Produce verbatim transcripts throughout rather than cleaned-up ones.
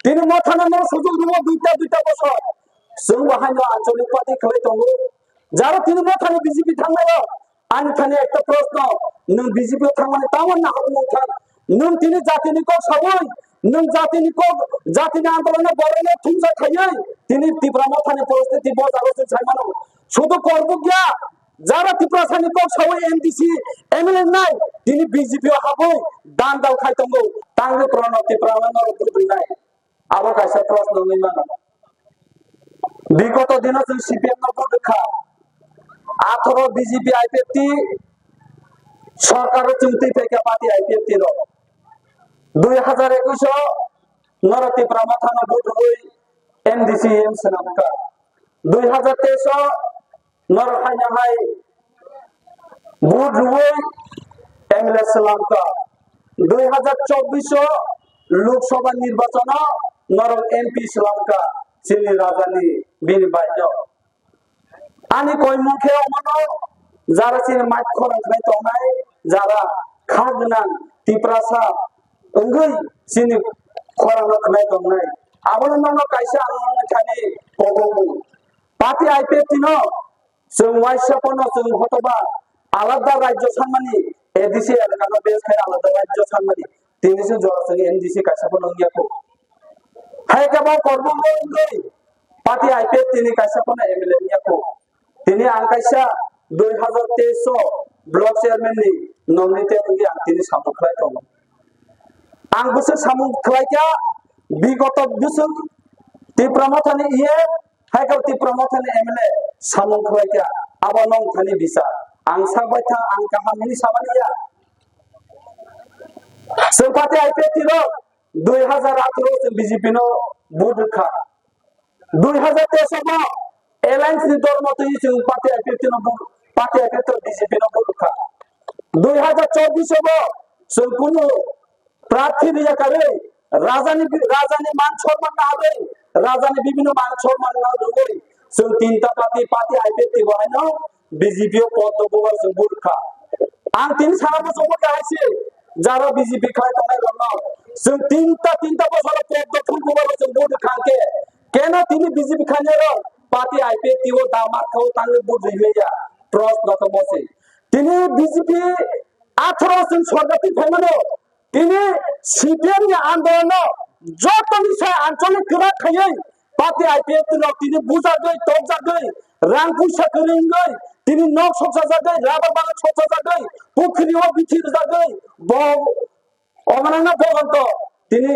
Tini mothano no sujuk rwo duita duita bosor. Chwng bo haino anchalik party khlai tongo. Jaro tini mothani B J P thangnaio. Ani thani ekta proshno, nwng B J P o thangmani tamo nahar mung thang? Nwng tini jatini kok sawi, nwng jatini kok, jatini andolonno borokno thumsa khaiwi, tini Tipra mothani poristiti bo jago chwng sai mano. Sudu Korbuk ya, jara Tiprasani kok sawi M D C, M L A nai, tini B J P o habwi dandal khai tongo. Tangwi prono Tipra no rwgwi rwnai. Abo kaisa proshno wngwi mano. Bigoto dino chwng C P M no vote kha. Athoro B J P I P F T sorkar o chwng twi phaikha party I P F T no. Dui hazar ekush o norok Tipra mothano vote rwwi M D C M swnam kha. Dui hazar teis o norok haino hai vote rwwi M L A swnam kha. Dui hazar chobbish o Lok Sabha nirbachan o norok M P swnam kha chini rajani bini baino. Ani koimung khe omono jara chini mait khorang khnai tongnai, jara kha gwnang Tiprasa wngwi chini khorang no khnai tongnai. Abono nono kaisa ang thani kok o mung. Party I P F T no chwng waisa pono chwng hotoba alada rajyo sanmani, A D C elaka no base khai alada rajyo sanmani. Tini se jora chwng M D C kaisa pono wngya kho. Hai khe bo Korbuk bo wngwi party I P F T ni kaisa pono M L A wngya kho. Tini ang kaisa dui hazar teis o block chairman ni nominated wngwi ang tini samung khlai tongo. Ang bwswk samung khlai kha, bigoto bwswk Tipra mothani E M, hai khe Tipra mothani M L A samung khlai kha, abo nong thani bisa. Ang sak bai thang, ang kaham hwnwi samani ya. Chwng party I P F T rok dui hazar atharo chwng B J P no vote rwkha. Dui hazar teis o bo alliance ni dol motwi chwng party I P F T no vote, party I P F T no B J P no vote rwkha. Dui hazar chobbish o bo chwng kunu prarthi riya karwi rajani, rajani man sorman na harwi, rajani bibhinno man sorman na rwgwi chwng tinta party, party I P F T bo haino B J P o pod do bubar chwng vote kha. Ang tini sana bo chobor kahai se, jara B J P khlai tongnai rokno chwng tinta, tinta bosor pod do phul bubar chwng vote kha khe, keno tini B J P khainai rok party I P F T o da mar kha o tangwi vote rwya? Proshno to bo se. Tini B J P atharo chwng sorkar twi phaimano, tini C P M ni andolon no jotoni sai anchalik kwrak khaiwi party I P F T rok tini bujagwi, tokjagwi, rang puisa kwrwi wngwi, tini nok soksajagwi, rubber bagan soksajagwi, pukhri o bithi rwjagwi, bo omonangna bogonto tini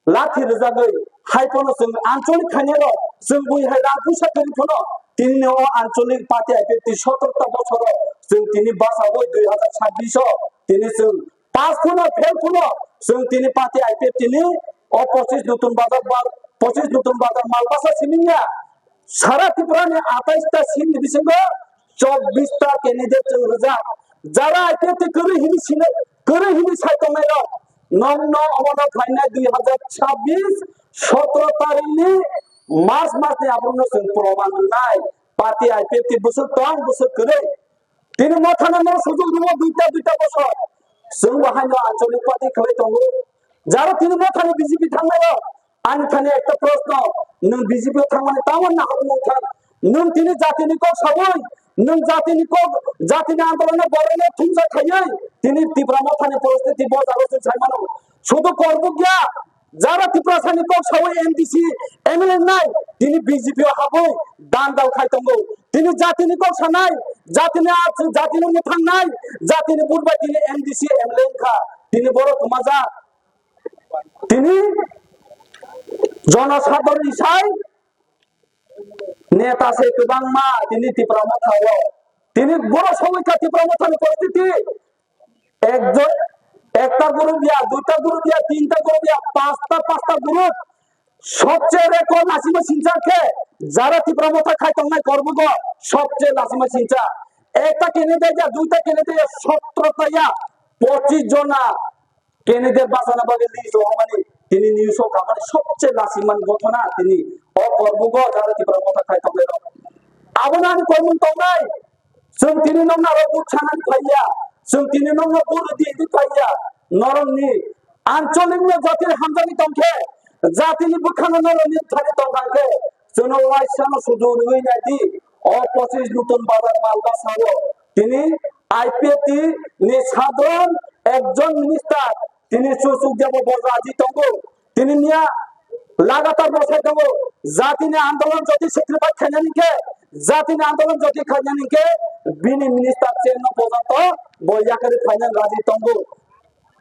lathi rwjagwi, hai phano chwng anchalik khainai rok, chwng bui hai rang puisa kwrwi phano tini o anchalik party I P F T sotro ta bosoro chwng tini bachagwi dui hazar chabbish o tini chwng pass phano fail phano chwng tini party I P F T ni o pochis nutun bazar ba-, pochis nutun bazar mal basa simi ya. Sara Tripura ni atais ta seat ni bisingo chobbish ta candidate chwng rwjak. Jara I P F T kwrwi hini sini, kwrwi hini sai tongnai rok. Nong no omono phainai dui hazar chabbish sotro tarikh ni March mas ni aphuru no chwng proman wngnai. Party I P F T bwswk tong, bwswk kwrwi. Tini mothano no sujuk rwo duita duita bosor. Chwng bo haino anchalik party khlai tongo. Jaro tini mothani B J P thangnai rok. Ani thani ekta proshno, nwng B J P o thangmani tamo nahar mung thang? Nwng tini jatini kok sawi, nwng jatini kok, jatini andolonno borokno thumsa khaiwi, tini Tipra mothani poristiti bo jago chwng sai mano. Sudu Korbuk ya, jara Tiprasani kok sawi M D C, M L A nai, tini B J P o habwi dandal khai tongo. Tini jatini kok sanai, jatini a-, jatini mwthangnai, jatini vote bai tini M D C, M L A wngkha. Tini borok kwmajak. Tini jonosadhoronni sai neta se kwbangma tini Tipra Motha o. Tini borok sogwi kha Tipra Mothani poristiti. Ekjon, ekta group ya, duita group ya, tinta group ya, pasta, pasta group. Sobche record lasima sincha khe jara Tipra Motha khai tongnai Korbugo sobche lasima sincha. Ekta candidate ya, duita candidate ya, sotro ta ya, pochis jona candidate bachana bagwi list rohormani, tini news o kamani sobche lasiman gothona tini o Korbugo jara Tipra Motha khai tonglairok. Abono ani koimung tongnai, chwng tini nokno aro vote sanani phaiya, chwng tini nokno vote rwdi hinwi phaiya, norokni ancholikno jotini hamjagwi tongkhe, jatini bwkhano norokni thani tongkha khe, chwngno waisano suju rwui naidi, o pochis nutun bazar malbasao tini I P F T ni sadron ekjon minister tini Chuchuk Debo bo raji tongo. Tini miya lagatar bosai tongo. Jatini andolon jodi sacrifice khainani khe, jatini andolon jodi khainani khe, bini minister chair no pojanto bo yakarwi phainani raji tongo.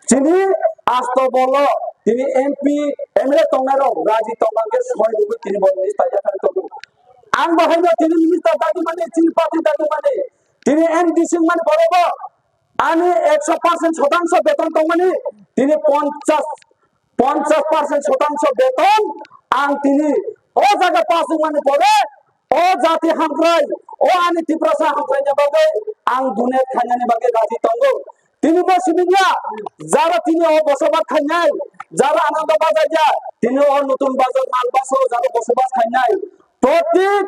Chini asto bolo, tini M P, M L A tongnai rok raji tongma khe soi rwgwi tini bo minister yakarwi tongo. Ang bo haino tini minister dagi mani, chini party dagi mani, tini M D C mani borok bo ani ekso percent sotangsho beton tongmani, tini ponchas, ponchas percent sotangsho beton ang tini o jaga pass wngmani pore, o jati hamkrai, o ani Tiprasa hamkraini bagwi ang donate khainani bagwi raji tongo. Tini bo simi ya, jara tini o bosobas khainai, jara Ananda Bazar ya, tini o Nutun Bazar Malbaso jara bosobas khainai. Protik,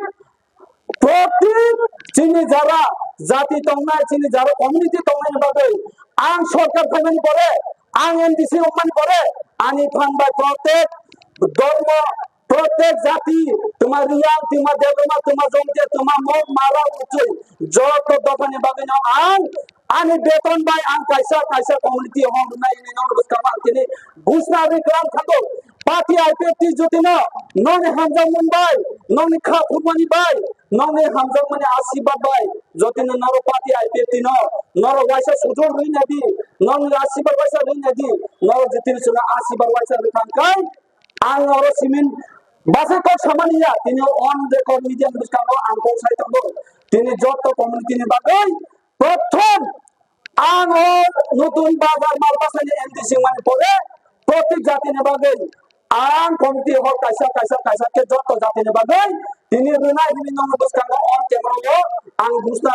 protik chini jara jati tongnai, chini jara community tongnaini bagwi ang sorkar phaimani pore, ang M D C wngmani pore, ani phan bai protek dormo, protek jati, tuma Riyang, tuma Debbarma, tuma Jomtia, tuma Mog, Mara, Uchui, joto dophani bagwino ang ani beton bai ang kaisa kaisa community hong rwnai hinwi nono bwskango ang tini buchna rwi kwrang thango. Party I P F T jotino nongni hamjakmung bai, nongni kha phurmani bai, nongni hamjakmani asirwad bai, jotino norok party I P F T no norok waisa sujol rwi nadi, nongni asirwad waisa rwi nadi, norok jotino chwngno asirwad waisa rwi thang khe ang oro simin basai kok samani ya, tini on record media ni bwskango ang kok sai tongo. Tini joto community ni bagwi prothom ang o Nutun Bazar Malbasani M D C wngmani pore protik jatini bagwi ang committee hor kaisa kaisa kaisa khe joto jatini bagwi tini rwnai hinwi nono bwskango on camera o ang buchna